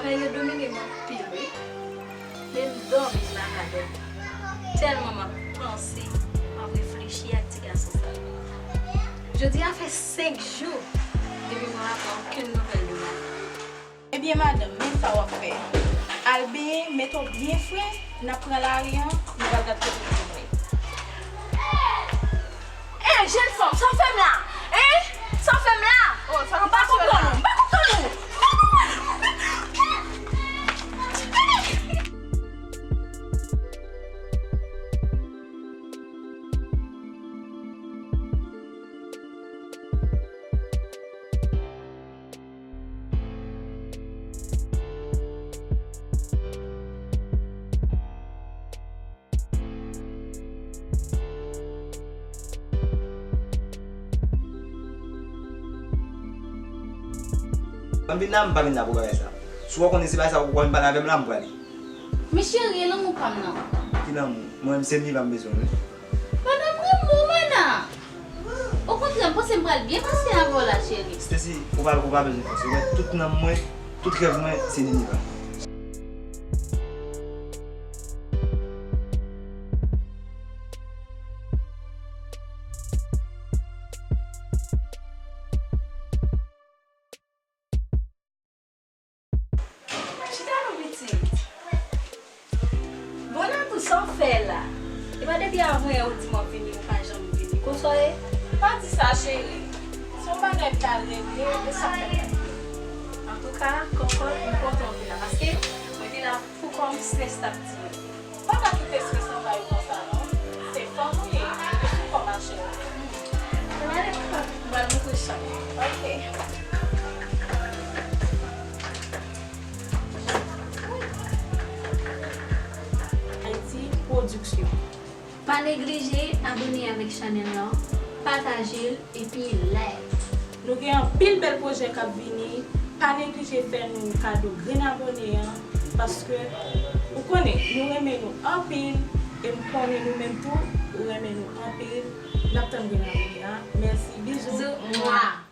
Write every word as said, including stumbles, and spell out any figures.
Yo domine m anpil, wi. Men m dòmi, m pa ka dòmi. Tèlman m ap panse, m ap reflechi ak ti gason sa. Jodi a fè senk jou depi mwen pa pran okenn nouvèl de Mari. Ebyen, madanm, men sa w ap fè. Al benyen, mete w byen fre, n ap pran lari an, nou pral gad kote nou jwenn li. Eh, jenn fanm, sa w fè m la? Hein? Sa w fè m la? Oh, sa k ap pase w la? M pa konprann ou, m pa konprann ou. Ban m vin la, m pa vin la pou bagay sa. Si w konnen se bagay sa ou konnen pale avè m la, m prale. Men cheri, e lanmou pa m nan? Ki lanmou? Mwen menm se Niva m bezwen, wi. Mana, m renmen w, Mana. Okontrè, m panse m pral byen pase avè w la, cheri. Stacy, ou pa, ou pa bezwen fòse. Ou wè, tout nanm mwen, tout rèv mwen, se Niniva. Chita non, pitit. Bon, Natou, sa w fè la? E pa depi avanyè ou di m w ap vini, ou pa janm vini. Konsa w ye? Pa di sa, cheri. Se yon bagay m t al regle, e sa fè m pa vini. Antouka, Kòkòt, m kontan w vin la, paske mwen te la pou kò m, strès t ap tiye m. Pa ka kite strès nan kay ou konsa non. Se fanm ou ye, mete sou kò m, ma cheri. Mwen ale pran, mwen al montre chanm. Ok. Haïti Production. Pa neglije abòne avèk chanèl la, pataje l epi like. Nou gen anpil bèl pwojè k ap vini. Pa neglije fè nou kado grenn abòne an, paske ou konnen nou renmen nou anpil, e m konnen nou menm tou, ou renmen nou anpil. N ap tann grenn abòne an. Mèsi, bizou. Bizou, mwa.